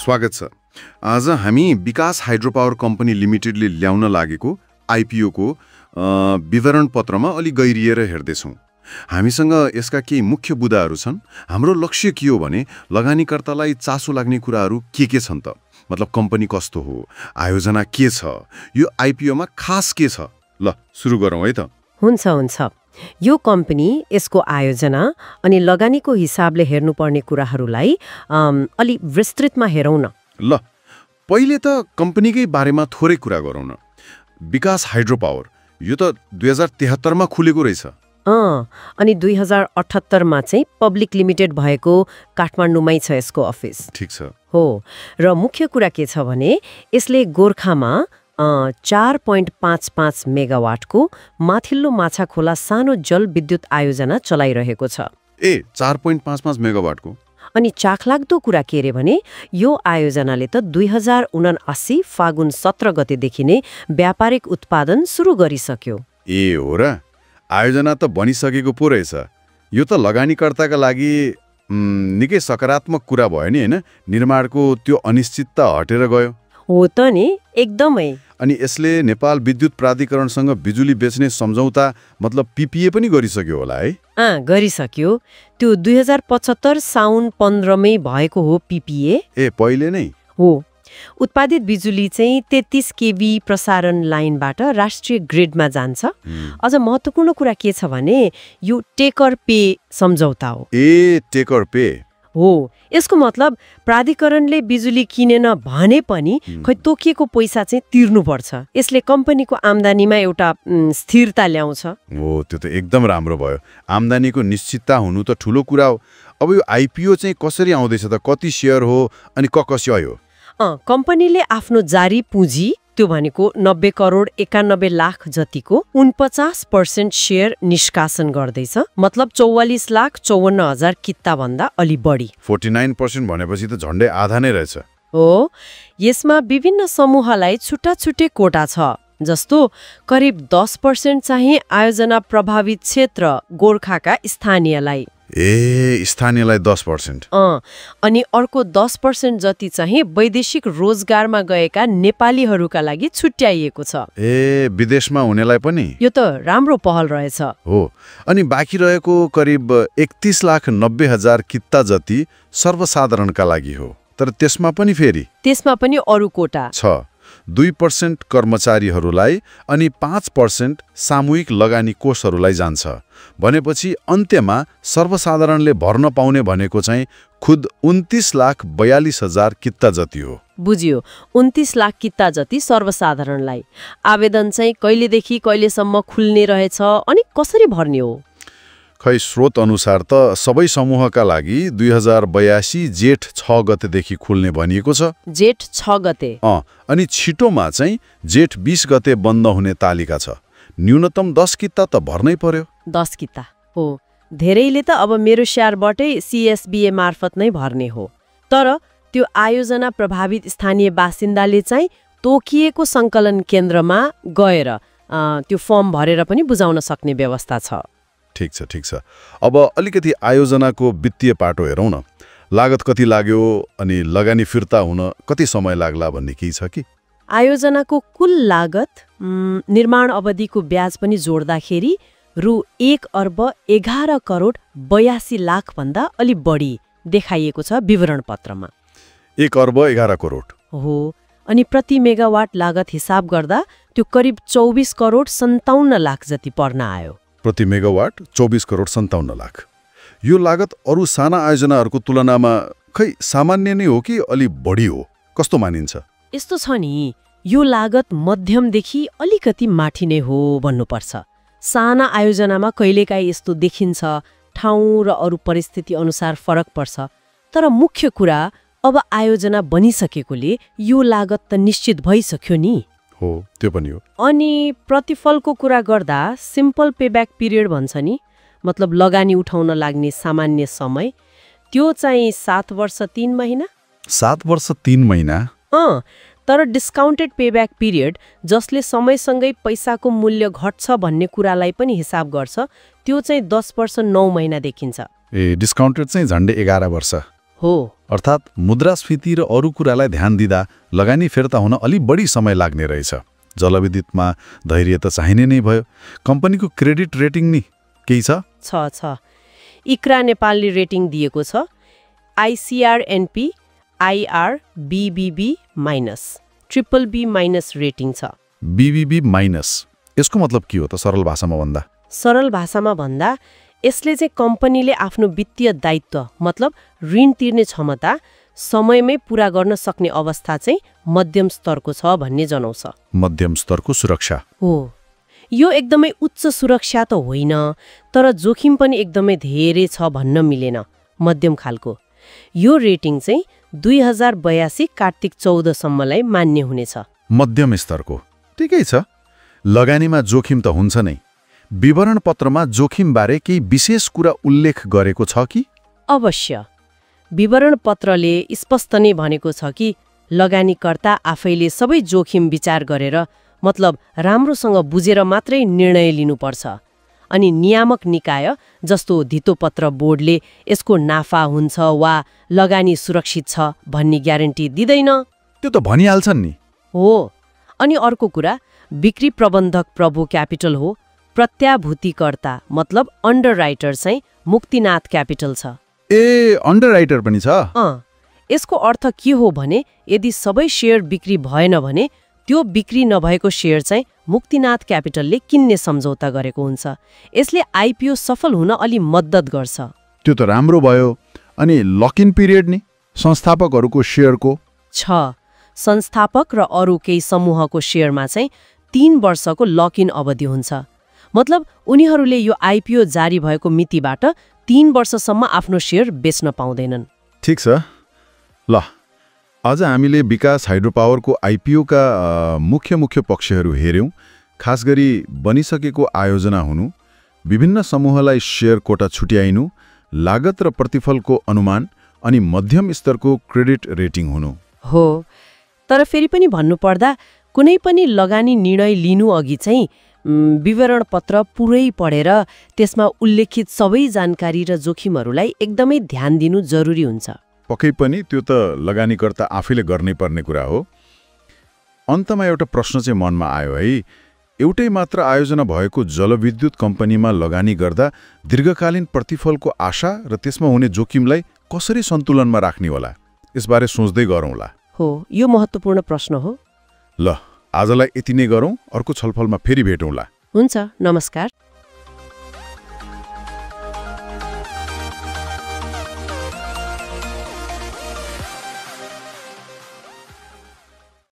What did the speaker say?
स्वागत छ। आज हामी विकास हाइड्रो पावर कम्पनी लिमिटेडले ल्याउन लागेको आइपिओको विवरण पत्रमा अलि गहिरिएर हेर्दैछौँ। हामीसँग यसका केही मुख्य बुदाहरू छन्। हाम्रो लक्ष्य के हो भने लगानीकर्तालाई चासो लाग्ने कुराहरू के छन् त, मतलब कम्पनी कस्तो हो, आयोजना के छ, यो आइपिओमा खास के छ। ल सुरु गरौँ है त। हुन्छ। यो कम्पनी, यसको आयोजना अनि लगानीको हिसाबले हेर्नुपर्ने कुराहरूलाई अलि विस्तृतमा हेरौँ न। ल पहिले त कम्पनीकै बारेमा थोरै कुरा गरौँ न। विकास हाइड्रो पावर यो त 2073 मा खुलेको रहेछ। अनि 2078 मा चाहिँ पब्लिक लिमिटेड भएको काठमाडौँमै छ यसको अफिस। ठिक छ। हो, र मुख्य कुरा के छ भने यसले गोर्खामा 4.55 मेगावाटको माथिल्लो माछाखोला सानो जलविद्युत आयोजना चलाइरहेको छ। 4.55 मेगावाटको। अनि चाखलाग्दो कुरा के रे भने यो आयोजनाले त 2079 फागुन 17 गतेदेखि नै व्यापारिक उत्पादन सुरु गरिसक्यो। हो र, आयोजना त बनिसकेको पो रहेछ। यो त लगानीकर्ताका लागि निकै सकारात्मक कुरा भयो नि, हैन? निर्माणको त्यो अनिश्चितता हटेर गयो। हो त नि, एकदमै। अनि यसले नेपाल विद्युत प्राधिकरणसँग बिजुली बेच्ने सम्झौता मतलब पीपीए पनि गरिसक्यो होला है? गरिसक्यो। त्यो 2075 साउन 15 मै भएको हो पीपीए। पहिले नै हो। उत्पादित बिजुली चाहिँ 33 केभी प्रसारण लाइनबाट राष्ट्रिय ग्रिडमा जान्छ। अझ महत्त्वपूर्ण कुरा के छ भने यो टेकर पे सम्झौता हो। टेकर पे हो। यसको मतलब प्राधिकरणले बिजुली किनेन भने पनि खै तोकिएको पैसा चाहिँ तिर्नुपर्छ। यसले कम्पनीको आम्दानीमा एउटा स्थिरता ल्याउँछ। हो, त्यो त एकदम राम्रो भयो। आम्दानीको निश्चितता हुनु त ठुलो कुरा हो। अब यो आइपिओ चाहिँ कसरी आउँदैछ त? कति शेयर हो अनि कसय हो? कम्पनीले आफ्नो जारी पुँजी, त्यो भनेको 90 करोड 91 लाख जतिको 49% शेयर निष्कासन गर्दैछ। मतलब 44,54,000 किता भन्दा अलि बढी। 49% भनेपछि त झन्डै आधा नै रहेछ। हो। यसमा विभिन्न समूहलाई छुट्टा-छुट्टै कोटा छ। जस्तो करिब 10% चाहिँ आयोजना प्रभावित क्षेत्र गोर्खाका स्थानीयलाई। स्थानीयलाई 10%। अनि अर्को 10% जति चाहिँ वैदेशिक रोजगारमा गएका नेपालीहरूका लागि छुट्याइएको छ। विदेशमा हुनेलाई पनि? यो त राम्रो पहल रहेछ। हो। अनि बाँकी रहेको करिब 31,90,000 किता जति सर्वसाधारणका लागि हो। तर त्यसमा पनि अरू कोटा छ। 2% कर्मचारीहरूलाई अनि 5% सामूहिक लगानी कोषहरूलाई जान्छ। भनेपछि अन्त्यमा सर्वसाधारणले भर्न पाउने भनेको चाहिँ खुद 29,42,000 किता जति हो। बुझियो, 29 लाख किता जति सर्वसाधारणलाई। आवेदन चाहिँ कहिलेदेखि कहिलेसम्म खुल्ने रहेछ अनि कसरी भर्ने हो? खै स्रोत अनुसार त सबै समूहका लागि 2082 जेठ 6 गतेदेखि खुल्ने भनिएको छ। जेठ 6 गते। अनि छिटोमा चाहिँ जेठ 20 गते बन्द हुने तालिका छ। न्यूनतम 10 किता त भर्नै पर्यो। 10 किता हो। धेरैले त अब मेरो शेयरबाटै सीएसबीए मार्फत नै भर्ने हो। तर त्यो आयोजना प्रभावित स्थानीय बासिन्दाले चाहिँ तोकिएको सङ्कलन केन्द्रमा गएर त्यो फर्म भरेर पनि बुझाउन सक्ने व्यवस्था छ। ठिक छ। अब अलिकति आयोजनाको वित्तीय पाटो हेरौँ न। लागत कति लाग्यो अनि लगानी फिर्ता हुन कति समय लाग्ला भन्ने केही छ कि? आयोजनाको कुल लागत निर्माण अवधिको ब्याज पनि जोड्दाखेरि रु 1 अर्ब 11 करोड 82 लाख भन्दा अलि बढी देखाइएको छ विवरण पत्रमा। 1 अर्ब 11 करोड हो। अनि प्रति मेगावाट लागत हिसाब गर्दा त्यो करिब 24 करोड 57 लाख जति पर्न आयो। प्रति मेगावाट 24 करोड 57 लाख। यो लागत अरू साना आयोजनाहरूको तुलनामा खै सामान्य नै हो कि अलि बढी हो? कस्तो मानिन्छ? यस्तो छ नि, यो लागत मध्यमदेखि अलिकति माथि नै हो भन्नुपर्छ। साना आयोजनामा कहिलेकाहीँ यस्तो देखिन्छ, ठाउँ र अरू परिस्थिति अनुसार फरक पर्छ। तर मुख्य कुरा अब आयोजना बनिसकेकोले यो लागत त निश्चित भइसक्यो नि। हो, त्यो पनि हो। अनि प्रतिफलको कुरा गर्दा सिम्पल पेब्याक पिरियड भन्छ नि, मतलब लगानी उठाउन लाग्ने सामान्य समय, त्यो चाहिँ 7 वर्ष 3 महिना। 7 वर्ष 3 महिना? तर डिस्काउन्टेड पेब्याक पिरियड, जसले समयसँगै पैसाको मूल्य घट्छ भन्ने कुरालाई पनि हिसाब गर्छ, त्यो चाहिँ 10 वर्ष 9 महिना देखिन्छ। डिस्काउन्टेड चाहिँ झन्डै 11 वर्ष। हो। अर्थात् मुद्रास्फीति र अरू कुरालाई ध्यान दिँदा लगानी फिर्ता हुन अलि बढी समय लाग्ने रहेछ। जलविद्युतमा धैर्य त चाहिने नै भयो। कम्पनीको क्रेडिट रेटिङ नि केही छ? इक्रा नेपालले रेटिङ दिएको छ ICR/NP IR BBB-, BBB- rating छ। BBB-, यसको मतलब के हो त सरल भाषामा भन्दा? सरल भाषामा भन्दा यसले चाहिँ कम्पनीले आफ्नो वित्तीय दायित्व मतलब ऋण तिर्ने क्षमता समयमै पूरा गर्न सक्ने अवस्था चाहिँ मध्यम स्तरको छ भन्ने जनाउँछ। मध्यम स्तरको सुरक्षा हो। यो एकदमै उच्च सुरक्षा त होइन, तर जोखिम पनि एकदमै धेरै छ भन्न मिलेन, मध्यम खालको। यो रेटिङ चाहिँ 2082 कार्तिक 14 सम्मलाई मान्य हुनेछ। मध्यम स्तरको ठिकै छ। लगानीमा जोखिम त हुन्छ नै। विवरण पत्रमा जोखिमबारे केही विशेष कुरा उल्लेख गरेको छ कि? अवश्य। विवरण पत्रले स्पष्ट नै भनेको छ कि लगानीकर्ता आफैले सबै जोखिम विचार गरेर मतलब राम्रोसँग बुझेर मात्रै निर्णय लिनुपर्छ। अनि नियामक निकाय जस्तो धितोपत्र बोर्डले यसको नाफा हुन्छ वा लगानी सुरक्षित छ भन्ने ग्यारेन्टी दिँदैन। त्यो त भनिहाल्छन् नि। हो। अनि अर्को कुरा बिक्री प्रबन्धक प्रभु क्यापिटल हो। प्रत्याभूतिकर्ता मतलब अन्डरराइटर चाहिँ मुक्तिनाथ क्यापिटल छ। अन्डरराइटर पनि छ? यसको अर्थ के हो भने यदि सबै शेयर बिक्री भएन भने त्यो बिक्री नभएको शेयर चाहिँ मुक्तिनाथ क्यापिटलले किन्ने सम्झौता गरेको हुन्छ। यसले आइपिओ सफल हुन अलि मद्दत गर्छ। त्यो त राम्रो भयो। अनि लक इन पिरियड नि संस्थापकहरूको शेयरको छ। संस्थापक र अरू केही समूहको शेयरमा चाहिँ 3 वर्षको लक इन अवधि हुन्छ। मतलब उनीहरूले यो आइपिओ जारी भएको मितिबाट 3 वर्षसम्म आफ्नो शेयर बेच्न पाउँदैनन्। ठिक छ। ल, आज हामीले विकास हाइड्रो पावरको आइपिओका मुख्य पक्षहरू हेर्यौं। खास गरी बनिसकेको आयोजना हुनु, विभिन्न समूहलाई शेयर कोटा छुट्याइनु, लागत र प्रतिफलको अनुमान अनि मध्यम स्तरको क्रेडिट रेटिङ हुनु हो। तर फेरि पनि भन्नुपर्दा कुनै पनि लगानी निर्णय लिनु अघि चाहिँ विवरण पत्र पुरै पढेर त्यसमा उल्लेखित सबै जानकारी र जोखिमहरूलाई एकदमै ध्यान दिनु जरुरी हुन्छ। पक्कै पनि त्यो त लगानीकर्ता आफैले गर्नै पर्ने कुरा हो। अन्तमा एउटा प्रश्न चाहिँ मनमा आयो है। एउटै मात्र आयोजना भएको जलविद्युत कम्पनीमा लगानी गर्दा दीर्घकालीन प्रतिफलको आशा र त्यसमा हुने जोखिमलाई कसरी सन्तुलनमा राख्ने होला, यसबारे सोच्दै गरौँला। हो, यो महत्त्वपूर्ण प्रश्न हो। ल, आजलाई यति नै गरौँ। अर्को छलफलमा फेरि भेटौँला। हुन्छ, नमस्कार।